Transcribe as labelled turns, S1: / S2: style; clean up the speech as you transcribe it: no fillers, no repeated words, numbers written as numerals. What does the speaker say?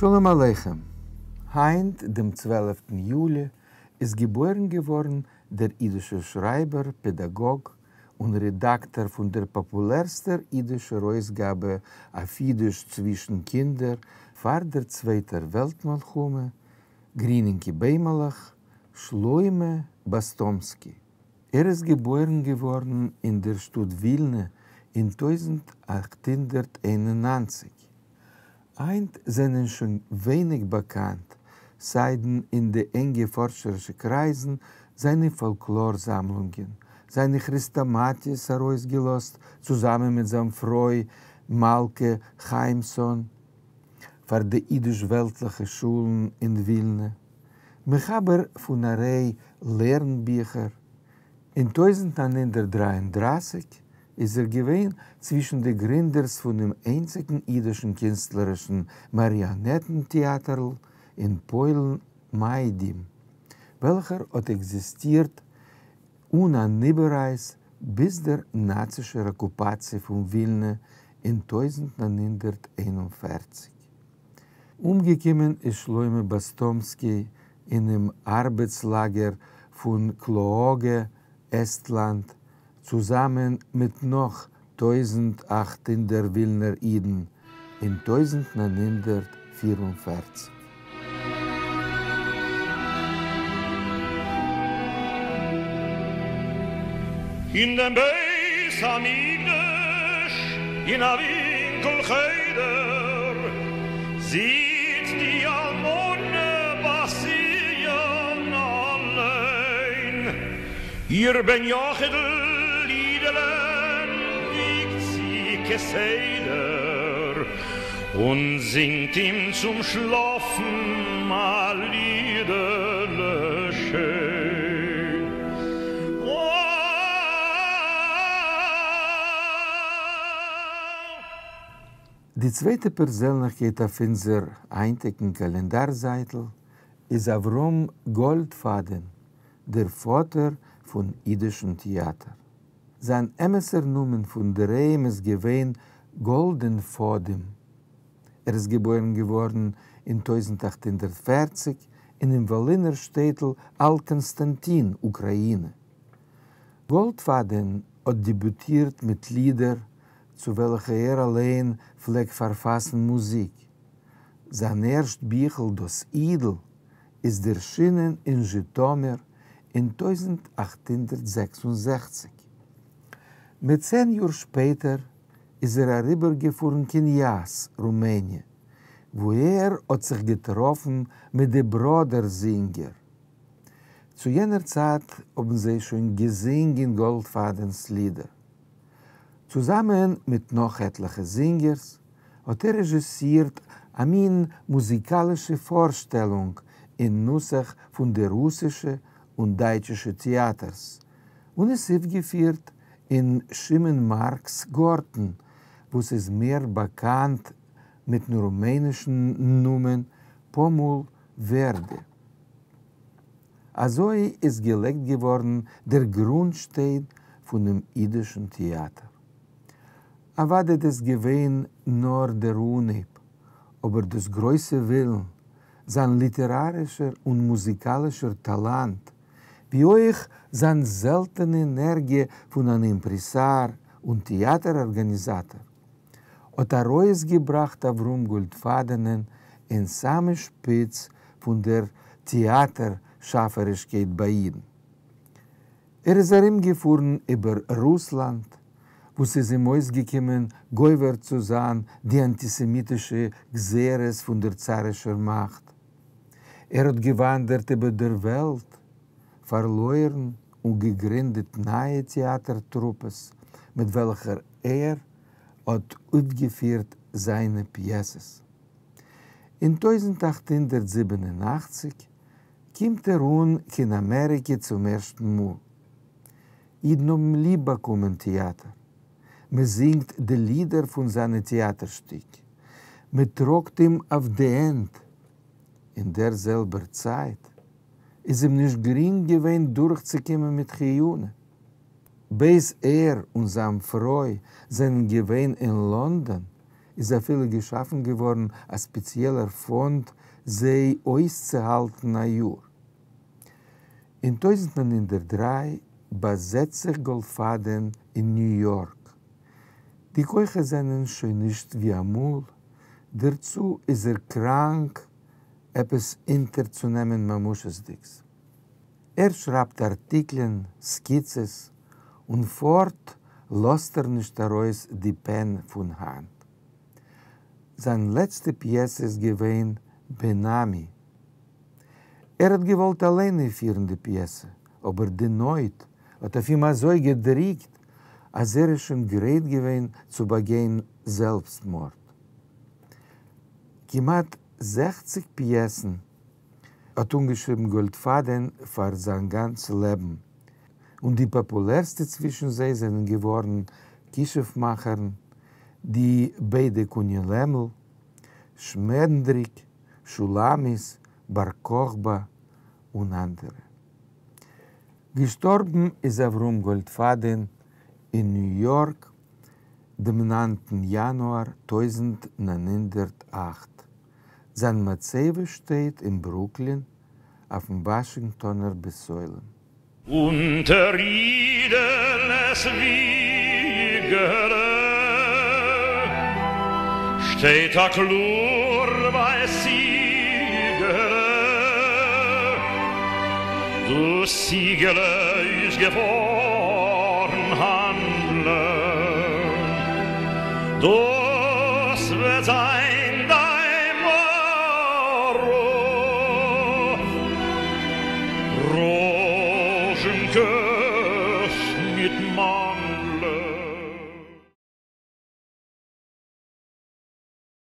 S1: שלום עליכם! היינט דעם צוועלפטן יולי איז געבוירן געווארן דער אידישער שרייבער, פעדאגאג און רעדאקטאר פון דער פאפולערסטער אידישער אויסגאבע אויף אידיש צווישן קינדער פאר דער צווייטער וועלט מלחמה, גרינינקע ביימעלעך, שלמה באסטאמסקי. ער איז געבוירן געווארן אין דער שטאט ווילנע אין 1891. היינט זענען שוין ווייניג באקאנט, סיידן אין די ענגע פארשערישע קרייזן, זיינע פאלקלאר זאמלונגען, זיינע כרעסטאמאטיעס ארויסגעלאזט צוזאמען מיט זיין פרוי מלכה חיימסאן פאר די אידיש-וועלטליכע שולן אין ווילנע, מחבר פון א ריי לערנביכער. אין 1933 איז ער געווען צווישן די גרינדערס פונעם איינציגן אידישן קינסטלערישן מאריאנעטן-טעאטערל אין פוילן מיידים, וועלכער האט עקזיסטירט אן אן איבעררייס ביז דער נאצישער אקופאציע פון ווילנע אין 1941. אומגעקומען איז שלמה באסטאמסקי אינעם ארבעטס-לאגער פון קלאאגע, עסטלאנד, צוזאמען מיט נאך 1800 ווילנער אידן אין 1944.
S2: אין דעם בית המקדש אין א ווינקל חדר זיצט די אלמנה בת ציון אליין, איר בן יחיד'ל אידעלען וויגט זי כסדר און זינגט אים צום שלאפן א לידעלע שיין.
S1: די צווייטע פערזענליכקייט אויף אונזער היינטיגן קאלענדאר זייטל איז אברהם גאלדפאדען, דער פאטער פון אידישן טעאטער. זיין אמת'ער נאמען פון דערהיים איז געווען גאלדענפאדים. ער איז געבוירן געווארן אין 1840 אינעם וואלינער שטעטל אלט-קאנסטאנטין, אוקראינע. גאלדפאדען האט דעביוטירט מיט לידער צו וועלכע ער אליין פלעגט פארפאסן מוזיק. זיין ערשט ביכל דאס אידל איז דערשינען אין זשיטאמיר אין 1866. מיט צען יאר שפעטער איז ער אריבערגעפארן קיין יאס, רומעניע, וואו ער האט זיך געטראפן מיט די בראדער זינגער. צו יענער צייט האבן זיי שוין געזינגען גאלדפאדענ'ס לידער. צוזאמען מיט נאך עטליכע זינגערס האט ער רעזשיסירט א מין מוזיקאלישע פארשטעלונג אין נוסח פון די רוסישע און דייטשישע טעאטערס, און עס אויפגעפירט אין שמעון מארקס גארטן, וואס איז מער באקאנט מיטן רומענישן נאמען פאמול ווערדע. אזוי איז געלייגט געווארן דער גרונטשטיין פונעם אידישן טעאטער. אוודאי דאס געווען נאר דער אנהייב, אבער דאס גרויסע ווילן, זיין ליטערארישער און מוזיקאלישער טאלאנט, ווי אויך זיין זעלטענע ענערגיע פון אן אימפרעסאר און טעאטער ארגאניזאטאר, האט ארויסגעבראכט אברהם גאלדפאדענען אין סאמע שפיץ פון דער טעאטער שאפערישקייט ביי אידן. ער איז ארומגעפארן איבער רוסלאנד, וואו ס'איז אים אויסגעקומען גובר צו זיין די אנטיסעמיטישע גזירות פון דער צארישער מאכט. ער האט געוואנדערט איבער דער וועלט, פארלוירן און געגרינדעט נייע טעאטער טרופעס מיט וועלכער ער האט אויפגעפירט זיינע פיעסעס. אין 1887 קומט ער אן קיין אמעריקע צום ערשטן מאל. אידן האבן ליב באקומען טעאטער. מען זינגט די לידער פון זיינע טעאטער שטיק. מען טראגט אים אויף די הענט. אין דער זעלבער צייט איז אים נישט גרינג געווען דורכצוקומען מיט חיונה. בעת ער און זיין פרוי זענען געווען אין לאנדאן, איז אפילו געשאפן געווארן א ספעציעלער פאנד זיי אויסצוהאלטן א יאר. אין 1903 באזעצט זיך גאלדפאדען אין ניו יארק. די כוחות זענען שוין נישט ווי אמאל, דערצו איז ער קראנק עפעס אונטערצונעמען ממשות'דיגס. ער שרייבט ארטיקלען, סקיצעס, און פארט לאזט ער נישט ארויס די פען פון האנט. זיין לעצטע פיעסע איז געווען בן עמי. ער האט געוואלט אליין אויפפירן די פיעסע, אבער די נויט האט אויף אים אזוי געדריקט, אז ער איז שוין גרייט געווען צו באגיין זעלבסטמארד. כמעט זעכציג פיעסן האט אנגעשריבן גאלדפאדען פאר זיין גאנץ לעבן, און די פאפולערסטע צווישן זיי זענען געווארן כישוף-מאכערין, די ביידע קוני לעמל, שמענדריק, שולמית, בר כוכבא און אנדערע. געשטארבן איז אברהם גאלדפאדען אין ניו יארק דעם ניינטן יאנואר 1908. זיין מצבה שטייט אין ברוקלין אויפן וואשינגטאנער בית עולם.
S2: אונטער אידעלעס וויגעלע שטייט א קלאר ווייס ציגעלע, דאס ציגעלע איז געפארן האנדלען, דאס וועט זיין דיין בארוף, ראזשינקעס מיט מאנדלען.